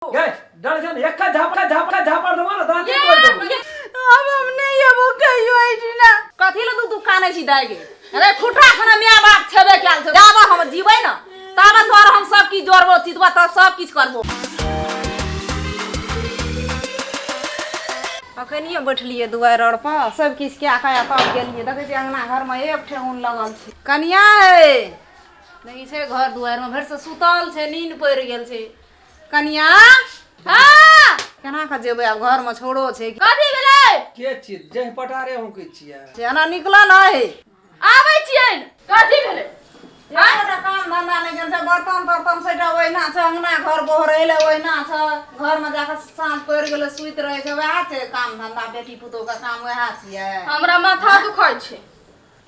गए डर जन एक झापड़ झापड़ झापड़ देबो ना दांत तोड़ देबो। अब हम नहीं अबो कहियो ऐठिना। कथी लए तू दुकान छी दाइ गे? अरे खुटरा सना my बाप छेबे कयल छौ। जाबऽ हम जीबै न ताबे तोर हम सब किछु जोड़बो चितबो तब सब किछु करबो। अखनिये बैठलियै दुआरि आर पर सब किछु कए कऽ तब गेलियै। देखै छियै अंगना घरमे एक ठेहुन लगल छै। कनिया हे देखै छै घर दुआरिमे भरि से सुतल छै, नींद पड़ि गेल छै। कनिया हाँ केना कऽ जेबै आब घरमे छोड़ो छै। कथी भेलै? के छी जह पटारे हम के छियै? एना निकलल है। आबै छियनि। कथी भेलै? एकोटा काम धंधा नहि केने छै, बर्तन तर्तन सबटा ओहिना छै, अंगना घर बोहरैले ओहिना छै, घरमे जाकऽ साँझ पड़ि गेलै सुति रहै छै, वएह छै काम धंधा। बेटी पुतोहके काम वएह छियै। हमरा माथा दुखाइ छै।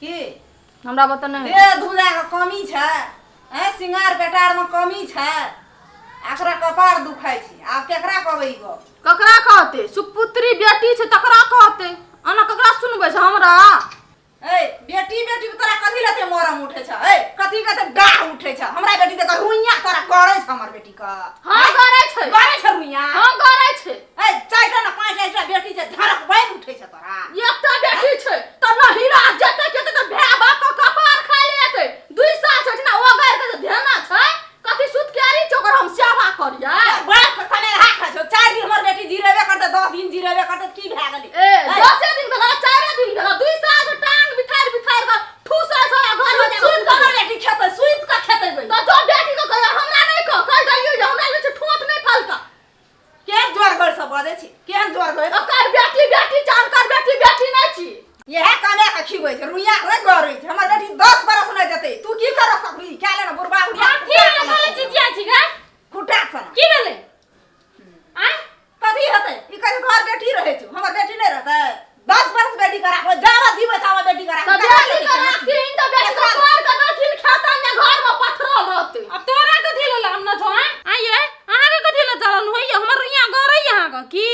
की हमरा बता नहि देह धुलाके कमी छै, ऐं सिंगार पेटारमे कमी छै, एकरा कपार दुखाइ छै। आब केकरा कहबै ई गप? ककरा कहतै? सुपुत्री बेटी छै तकरा कहतै। एना ककरा सुनबै छै हमरा? ए बेटी बेटी तोरा कथी लते मरम उठै छै? ए कथी कते डाह उठै छै हमरा बेटी? देख रुइया तोरा गरै छै हमर बेटी के। हाँ गरै छै। गरै छै रुइया? हाँ गरै छै। ए चारिटा ना पाँचटा बेटी छै, झड़क बारि उठै छै तोरा। एकटा बेटी छै त नहिरा जेतै केते त भाय बाप के कपार खाइ ले एतै। 2 साल छै ना ओ गारि के धेना छै। कथी सुतकारी छै ओकर हम सेवा करियै? बाप के कने हाथ खाइ छौ। 4 दिन हमर बेटी जिरेबे करतै, 10 दिन जिरेबे करतै, की भए गेलै? ए 10 दिन भेला, 4 दिन भेला, 2 साल से टांग बिथार बिथार के ठूसै छै आ घर में सुति कऽ हमर बेटी खेतै, सुति कऽ खेतै। त जो बेटी के कहियो हमरा नहीं कह कह दैयो जे हमरा जे ठोट नहीं फलका। केहन जोर गोर से बजै छी, केहन जोर गोर। ओकर बेटी बेटी छै, अनकर बेटी बेटी नहीं छी। इएह कमे के खिबै छै, रुइया नहि गरै छै। हमर बेटी 10 बरस नहि जेतै, तू की कर सकबी? क्या लेना बुढ़बा बुढ़िया कथी भेलै? खाली चिचिया छी गे? खुटा सन की भेलै? आँय कथी हेतै? ई कहै घर बेटी रहै छै, हमर बेटी नहि रहतै? 10 बरस बेटी के राखबै, जाबऽ जीबै ताबऽ बेटी के त राखबै। बेटी के राखथिन त बेटी के तोड़ के देथिन खेतन या घर में पथरल रहतै। अब तोरा कथी लेल हम न छौ? आँय आँय ये अहाँके कथी लेल जलन होइए? हमर रुइया गरैए अहाँके की?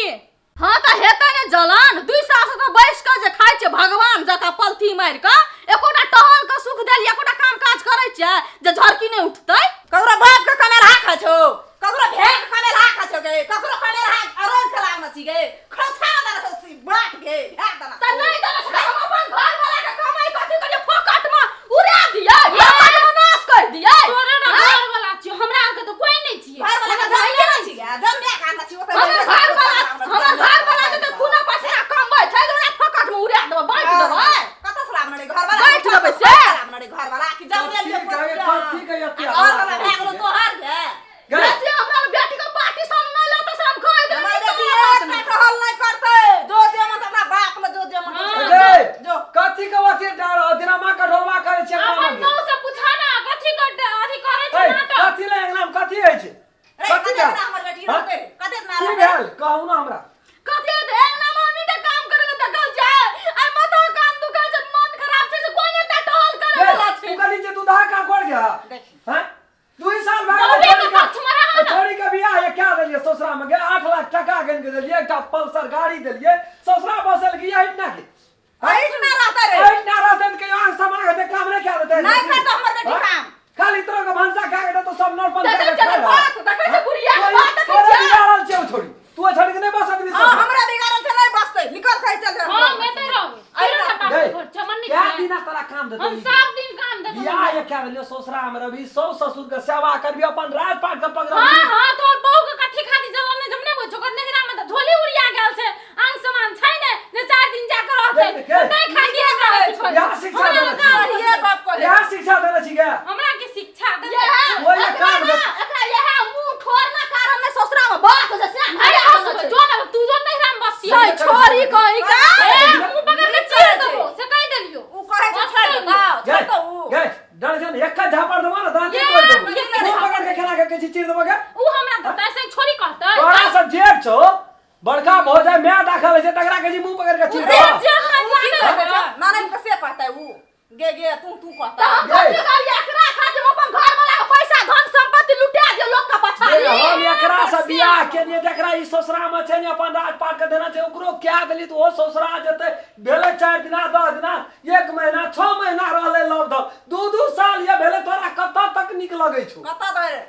हाँ त हेतै ने जलन। 2 साल से त बैस के जे खाइ छै भगवान जकाँ पलथी मारि के, एकोटा टहल के सुख देलियै, एकोटा काम काज करै छियै जे झरकी नहि उठतै? ककरो बाप के कमेलहा खाइ छौ, ककरो भेड़ के कमेलहा खाइ छौ गे, ककरो कमेलहा अरोज के लागना छी गे, खोछा में देने छौ बाप गे, भए देना त नहि देने छै। हम अपन घर वाला के कमाई कथी करियै? फोकट में उड़ा दियै, फोकट में नाश कर दियै। तोरे ना घर वाला छियौ, हमरा आरके तऽ कोई नहि छियै। घर वाला के जमीन नहि छी गे, जमीन के आना छी ओतऽ। हमर घर वाला, हमर घर वाला के तऽ खूना पसीना कमबै छै, ओकरा फोकट में उड़ा देबै, बाँटि देबै। कतऽ से लाबने रे घर वाला? बाँटि देबै से। लाबने रे घर वाला कि जमीन कथी के कथी के एते घर वाला भए गेलो तोहर गे। गए वैसे हमरा बेटी के पार्टी सन नहि लेतै से हम कहि देबै। हमर बेटी एक टहल नहि करतै, जो जे मन अपना बाप ले, जो जे मन गए जो। कथी के अथी ड्रामा के ढोलवा करै छै अंगना अपन में? बहू से पूछा ना कथी कर अथी करै छै ए नाटक। कथी ले अंगना में कथी होइ छै? रे कथी कते के दिना हमर बेटी हाँ? रहतै? कते दिना की रहतै? भेल कहू ना हमरा। कथी हेतै? अंगना में मम्मी के काम करे ले देखल छै, आइ माथा काम दुखाइ छै, मन खराब छै से कोई नहि टहल करे गए वाला तू छै। कहली जे दूधा का कर गया? देखी। हैं 2 साल भए बहू गेल के पक्ष में रहा ना। छोड़ी के बियाह ये क्या देलिए ससुरा में गए 8 लाख टका गन के देलिए, एकटा पल्सर गाड़ी देलिए, ससुरा बसल की एहिठ ना के एहिठ ना रहतै रे। एहिठ ना रहतै त कहियो आंख समा के काम नहीं क्या देतै? नहि करतै हमर बेटी हाँ? काम। खाली तोरा के भनसा खा के तो सब नल पंखा देखै के छै खाइ बात, देखै छै बुढ़िया के बात, देखै तोरे छै। बिगाड़ल छै ओ छोड़ी, तू ओ छोड़ी के नहीं बसत भी हाँ ससुरा। हमरा बिगाड़ल छै नहि बसतै, निकल खाइ चल जा। हाँ मैं तो रहबै। अरे तेरे बाप गए के घर चमन नहीं क्या खाए। दिना तोरा काम देतौ हम ई? सब दिन काम देतौ। बियाह ये क्या भेलियो ससुरा में रवि सौ ससुर के सेवा करबी, अपन राजपाट के पकड़बी। हाँ हाँ तोर बहू के कथी खाती जलन नहीं जमने बुझ ओकर नहिरा में त झोली उड़िया गेल छै, अंग सामान छै ने जे 4 दिन जा के रहतै। देख, देख। नहीं खाई के रहै छै। यहाँ शिक्षा हमरा देने लगा छी। ये बाप कहै। यहाँ शिक्षा देने छी गे। हमरा के शिक्षा दे। यह वो ये एकरा काम ना, एकरा यह मुंह ठोरना कारण में ससुरा में बात छै से। अरे हंस जो ना तू जो नहिरा में बसियो। सही छोरी कहि का। ए मुंह पकड़ के चीर देबो से कहि देलियो। उ कहै छै छोड़ि दे बाप, गए छोड़ दे उ। गए डर जन एक झापड़ देबो ना दांत ये, तोड़ देबो। ये, मुंह पकड़ के खेला के किछि चीर देबो गे। उ हमरा देतै से छोरी कहतै। तोरा से जेठ छौ बड़का भऽ जाय my दाखल होइ छै तकरा कहै छै मुंह पकड़ के चीर उ देबो। जेठ जेठ ना उ की जाने कहै छै। छै? नाना के से कहतै उ गे गे तू तू त कहतै। हम कथी करियै? एकरा खातिर हम अपन घर वाला के पैसा धन संपत्ति लुटा दियै लोक के पछाड़ी। हम एकरा से बियाह केलियै तऽ एकरा ई ससुरा में छै ने अपन राजपाट के देना छै, ओकरो कए देलियै तऽ ओहो ससुरा जेतै। भेलै 4 दिना 10 दिना 1 महीना 6 महीना रहलै लव धव, 2-2 साल ये भेलै। तोरा कतऽ तक नीक लगै छौ? कतऽ धरि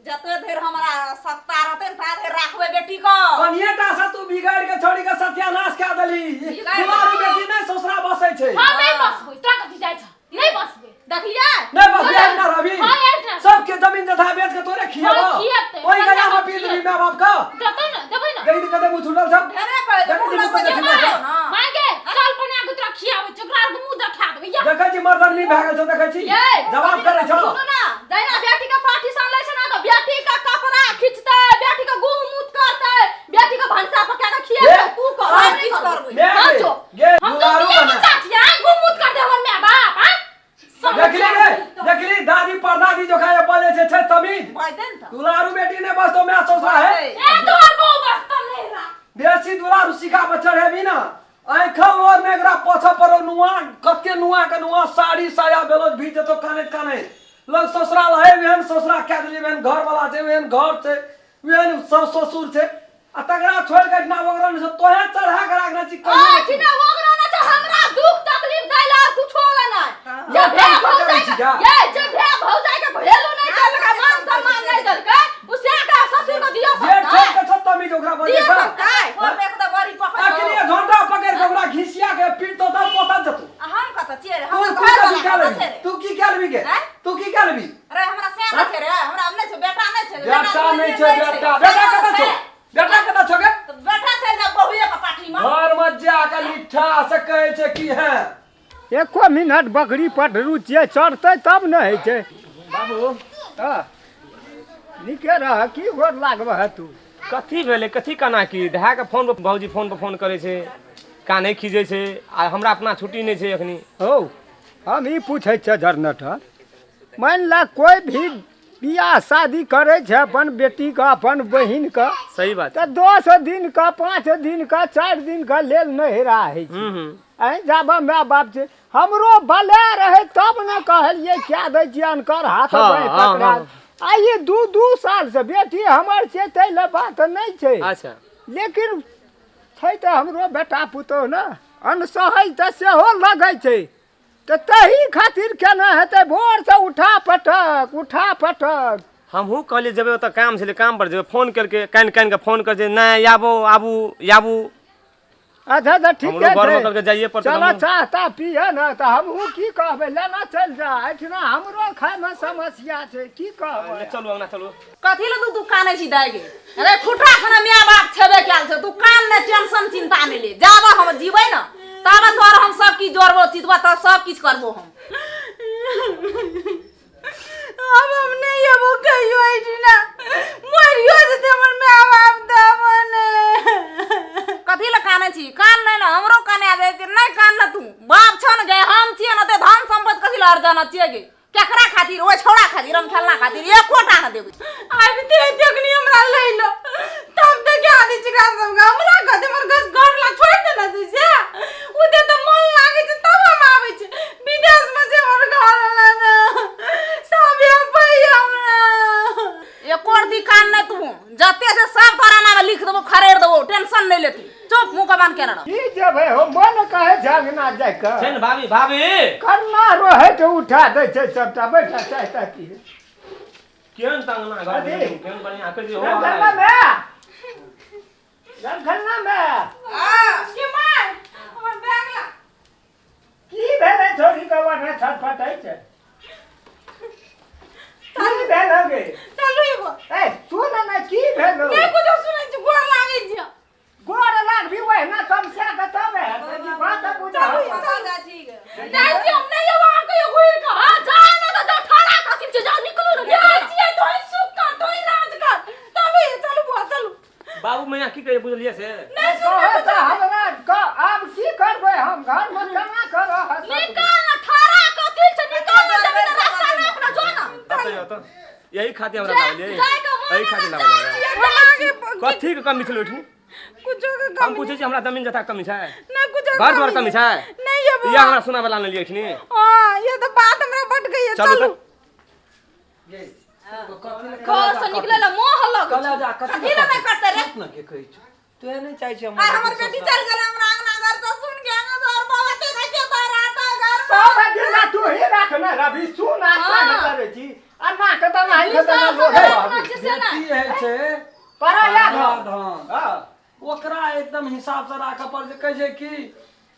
जते धरि हमरा सत्ता रहतै ने ता धरि राखबै बेटी के। कनिए टा से तू बिगाड़ के छोड़ी के सत्यानाश कए देली। बिगाड़ि दुलारू बेटी नहि ससुरा बसै छै। हम नहि बसबै, तोरा कथी जाइ छ? नहि बसबै। देखलियै? नहि बसबै ना रवि। हाँ, एहिठिना। सबके जमीन जथा बेच के तोरे खिएबो। हाँ, खिएतै। ओहि गया में पी देबी माय बाप के। देतै ने, देबै ने। देखी कते मुँह छूटल छौ। ढेरे कहै छै, देखै छी मुँह मुँह कते लगबै छै, छूटल छौ। ना। माय गे, चल बना के तोरा खियाबै छियौ, ओकरा आरके मुँह देखा देबै। या। देखै छी मर्दनी भए गेल छौ, देखै छी। ये जवाब करै छौ। सुनू ना, जहिना बेटी के पार्टी सन लै छै ना तऽ बेटी के कपड़ा खींचतै, बेटी के गुह मुत करतै, बेटी के भनसा पका के खिएतै। ये, तू कर, आ, हम किछु करबै। करबै। माय हाँ गे, जो। गे हम तो दुलारू बियाह बना। बच्चा छियै, आँय, गुह मुत कर दे हमर माय बाप, आँय। देखली रे, देखली दादी परदादी जो खाए बजै छै, छै तमीज। बजतै ने तऽ। दुलारू बेटी ने बसतो माय ससुरा है। ए तोहर बहु बसतो नहि रा। बेसी दुलारू सिखा पर चढ़ेबी ना, आँखल और ने एकरा पाछा पड़ो नुआ, कते नुआ के नुआ साड़ी साया बेलोज भीज जेतो कानैत कानैत। लग ससुराल है वेहन ससुरा कए देली, वेहन घर वाला छै, वेहन घर छै, वेहन सास ससुर छै, आ तकरा छोड़ि के एहिठिना ओकरा से तोहे चढ़ा के राखने छी कहियो ओहि नहि। ठिना ओकरा ने छै हमरा दुख तकलीफ दै ला कुछो ले नहि। जे लोक भे हम भौजाई करै छी के का? ये जे भे भौजाई के भेलो नहि देलकै, मान सम्मान नहि देलकै, उ से के ससुर के दिया जेठ सकतै? छोड़ के छौ तमीज ओकरा बजै दिया छै। सकतै? फोर देख तऽ बड़ी पकड़ अखनी घंटा पकड़ि के ओकरा घिसिया के पीट तो दब पोता जतो। आ हम कतऽ छियै रे? तू हमर तू घर कथी वाला कए कतऽ लेबी? छै रे? तू की कए लेबी गे? आँय? तू की कए लेबी? अरे हमरा सएह नहि छै रे, हमरा नहि छै, बेटा नहि छै। बेटा नहि छै, बेटा बेटा कतऽ छौ? बेटा कतऽ छौ गे? तऽ बेटा छै जे बहुए के पार्टी मे। घर में जा के लिट्ठा से कहै छै की है। एको मिनट बकरी पठरू छियै, चढ़तै तब ने होइ छै। बाबू हँ, नीके रह। की गोर लागबह है तू? कथी भेलै, कथी केना की धए कऽ फोन पर भौजी फोन पर फोन करै छै, कानै खीजै छै, आ हमरा अपना छुट्टी नहि छै एखनी। हौ, हम ई पूछै छियै झरनटर, मानि ले कोइ भी बियाह शादी करै छै अपन बेटीके, अपन बहिनके, सही बात, तऽ 10 दिनके, 5 दिनके, 4 दिनके लेल नहिरा होइ छै। हूँ हूँ अहीं जाबऽ माय बाप छै, हमरो भले रहै तब ने कहलियै कए दै छियै अनकर हाथ बाँहि पकड़ा। आ ई 2-2 साल से बेटी हमर छै, ताहि लए बात नहि छै। अच्छा। लेकिन छै तऽ हमरो बेटा पुतोहु ने, अनसहै तऽ सेहो लगै छै, तऽ ताहि खातिर केना हेतै? भोरसँ उठा पटक उठा पटक। हमहूँ कहलियै जेबै, ओतऽ काम छलै, काम पर जेबै। फोन केलकै, कानि कानि कऽ फोन करै छै, नहि आबू आबू आबू। अच्छा तऽ ठीके हमरो घरमे छै। कहलकै जाइए पड़तै। चल हमहूँ- चाह ताह पियह ने, तऽ हमहूँ की कहबै, लेना चलि जा, एहिठिना हमरो खायमे समस्या छै, की कहबै। चलू अंगना चलू। कथी लए तू तू कानै छी दाइ गे? अरे खुटरा सने माय बाप छेबे कयल छै, तू कान ने, टेंशन चिंता नहि ले। जाबऽ हम जीबै ने ताबे तोहर हम सब किछु जोड़बो चितबो, तब सब किछु करबो हम। अब हम नहीं अबो कहियो एहिठिना, मरियो जेतै हमर माय बाप तब ने। कथी लए कानै छी? कान नहि ने, हमरो काने जाइ छै। नहि कान ने, तू बाप छौ ने गे, हम छियै ने, ते धन सम्पत्ति कथी लए अर्जन छियै गे? केकरा खातिर? ओहि छौड़ा खातिर, हम खेलना खातिर एकोटा ने देबै। आबिते देखनी हमरा लै लो तब तऽ क्या दै छै एकरा सबके? हमरा कहतै हमर घर वाला छोड़ि देने छै से ओते तऽ मन लागै छै तब हम आबै छी। विदेश में छै हमर घर वाला ने, सब पैया हमरा। एको रत्ती कान नहि तू, जते से सब तोरा नामे लिख देबो, खरेड़ देबो, टेंशन नहि लेती। चुप, मुँह के बंद केने रह। की जेबै हो, मन कहै छै अंगना जाइके। छै ने भाभी, भाभी करना रहै तऽ उठा दै छै सबटा। बैठा, चाय ताय पी। केहन तऽ अंगना घर अथी। भेलै, केहन बढ़िआँ कहै छै हो। रमखलना मे, रमखलना मे। के माय, हमर बैग ला। की भेलै छोरी के, ओने छटपटै छै? की भेल गे? चलू एगो। ए सुन ने, की भेल? नहि कुछो सुनै छी, गोर लागै छी। गोर लागबी ओहिना तमसा के तब हेतै कि बात बुझा। जाइ छी हम, नहि एबो अहाँ कहियो घुरि कऽ। हाँ, जा ने तऽ जाउ, ठाढ़ा कथी छै? जाउ, निकलू ने। जाइ छियै, तोही सुख कर, तोही राज कर। चलू ये, चलू बुआ, चलू। बाबू मैया की कहै बुझलियै से? नहि कहे तऽ हमरा आब की करबै हम घरमे, केना करऽ? निकल ने, ठाढ़ा कथी छै? निकल ने, जेबही तऽ रास्ता नाप ने, जो ने। बतैयौ तऽ, यही खातिर हमरा लागलियै? जाय के मन एही खातिर ने, लागलियै? जाइ छियै, जाइ छियै। कथी के कमी छलै ओहिठिन? कुछो के हम कमी पूछै छी, हमरा जमीन जथा के कमी छै? नहि कुछो घर दुआर कमी छै? नहि ये बुआ। या हमरा सुना वाला आनलियै एखनी। हाँ, ये तऽ बात हमरा बट गई है। चलू चलू तऽ। घर से निकले ला मोह लगै छै। कलेजा कथी कथी लए नहि कटतै रे? चुप न के कहै छौ, तू नहि चाहै छी आइ हमर बेटी चल गेलै हमरा अंगना घर से सुन के, अंगना घर बाबा ते के तारा आता घर। सब दिना तू ही रखने रवि, सुन, आशा न करै छी। आ नाक तऽ नहि दू साल से खेतै राखने छियै से नहि। बेटी होइ छै पराया धन। धन। हँ। ओकरा एकदम हिसाब से राखऽ पड़ै छै कहै छै कि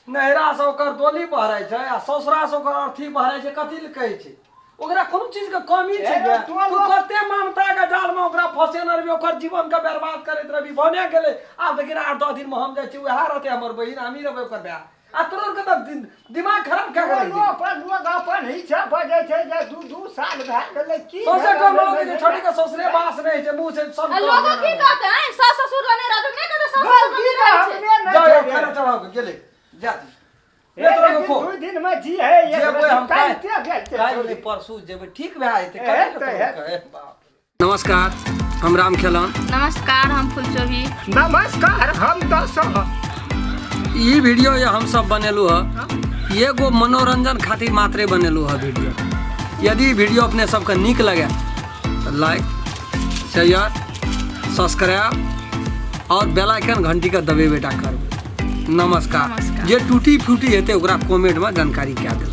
नैहरा से ओकर डोली बहरै छै आ ससुरा से ओकर अर्थी बहरै छै कथी लए कहै छै ओकरा कोनो चीज के कमी छै ए, गे? तू तू कते ममता के जाल में ओकरा फंसेने रहबी ओकर जीवन के बर्बाद करैत रहबी बने गेलै आब देखिन 8-10 दिन में हम जाइ छी वएह रहतै हमर बहिन हमही रहबै ओकर भाय आ तोरो के तऽ दिमाग खराब कए के राखि देलकै। अपन लोग अपन हिस्सा बजै छै जे दू दू साल भए गेलै की सौंसे भेलै, टोल लोग भेलै, जे छोटी के ससुरे बास नहि छै मुँह छै सब आ लोगो की कहते हैं सास ससुर लने रहते नहीं कहते सास ससुर गलती लने तऽ रहै छै हमरे नहि जाओ छै रे। खाना चढ़ाओ के गेलै जा दी। ए, ले तोरा लेकिन खो दू दिन में जी है एक जेबै रत्ती हम काल्हि काल्हि गेल छै काल्हि छोड़ी। नहि परसू जेबै ठीक भए जेतै हे, कथी तऽ लए हे। तोरा के, बाप रे। नमस्कार हम राम खेलन नमस्कार हम फुलचोभी नमस्कार हम दस ई वीडियो ये हम सब बनेलू है एगो मनोरंजन खातिर मात्रे बनेलू है वीडियो यदि वीडियो अपने सबके नीक लगे तो लाइक शेयर सब्सक्राइब और बेल आइकन घंटी के दबेबे टा करबै नमस्कार नमस्कार। जे टूटी फूटी हेतै ओकरा कमेंट में जानकारी कए देबै।